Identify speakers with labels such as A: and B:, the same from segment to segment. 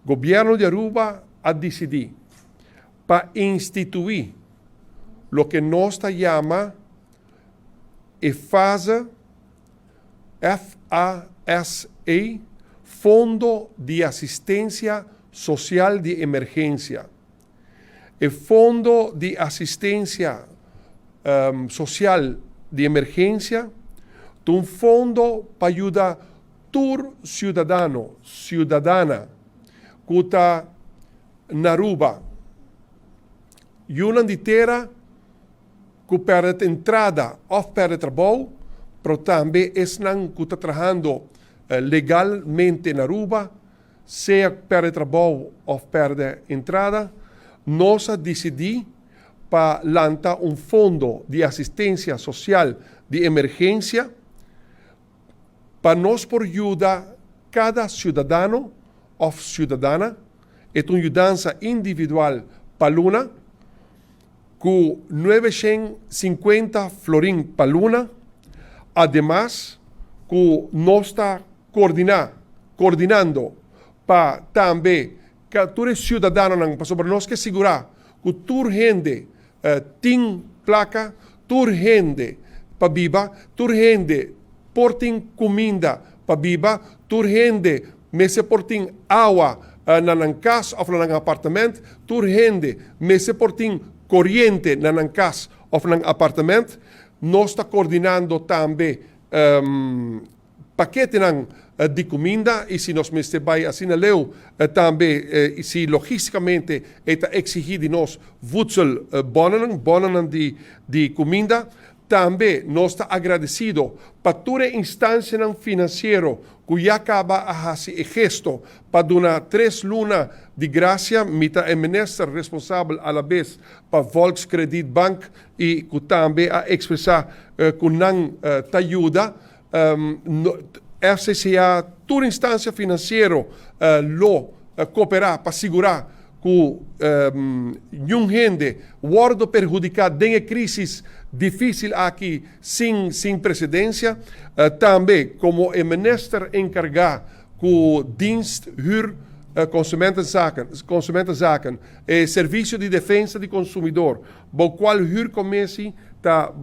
A: Gobierno di Aruba a dicidi pa institui loke nos ta yama e fase, FASE, Fondo di Asistencia Social di Emergencia. E Fondo di Asistencia Social di Emergencia ta un fondo pa yuda tur ciudadano, ciudadana cu ta na Aruba, yunan di tera cu perde entrada of perde trabou, pero tambe esnan cu ta trahando legalmente na Aruba, sea perde trabou of perde entrada. Nos a dicidi pa lanta un fondo di asistencia social di emergencia pa nos por yuda cada ciudadano of ciudadana. E ta un yudansa individual pa luna cu 950 florin pa luna. Ademas cu nos ta coordina, coordinando pa tambe tur e ciudadanonan, pasobra nos ke sigura cu tur hende tin placa, tur hende pa biba, tur hende por tin cuminda pa biba, tur hende mester por tin awa na nan cas of na nan apartement, tur hende mester por tin coriente na nan cas of nan apartement. Nos ta coordinando tambe paketenan di cuminda y si nos mester bay asina leu tambe, si logisticamente e ta exigi di nos, voedselbonnennan, bonnennan di cuminda. Tambe nos ta agradecido pa tur e instancianan financiero cu ya caba a haci e gesto pa duna 3 luna di gracia. Mi ta e minister responsabel a la bes pa Volkskredietbank y cu tambe a expresa cu nan ta yuda. No, FCCA, tur instancia financiero lo coopera pa sigura cu ningun hende wordo perhudica den e crisis dificil aki sin precedencia. Tambe, como e minister encarga cu Dienst Huur Consumentenzaken, e Servicio di Defensa di Consumidor, bou cual Huurcommissie ta,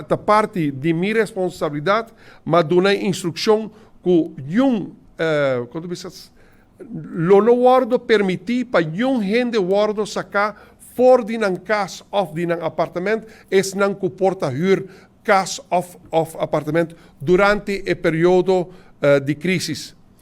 A: ta parti di mi responsabilidad, m'a duna instruccion cu ningun, con ta lo no wordo permiti pa ningun hende wordo saca for di nan cas of di nan apartement, esnan cu por ta huur cas of apartement durante e periodo di crisis.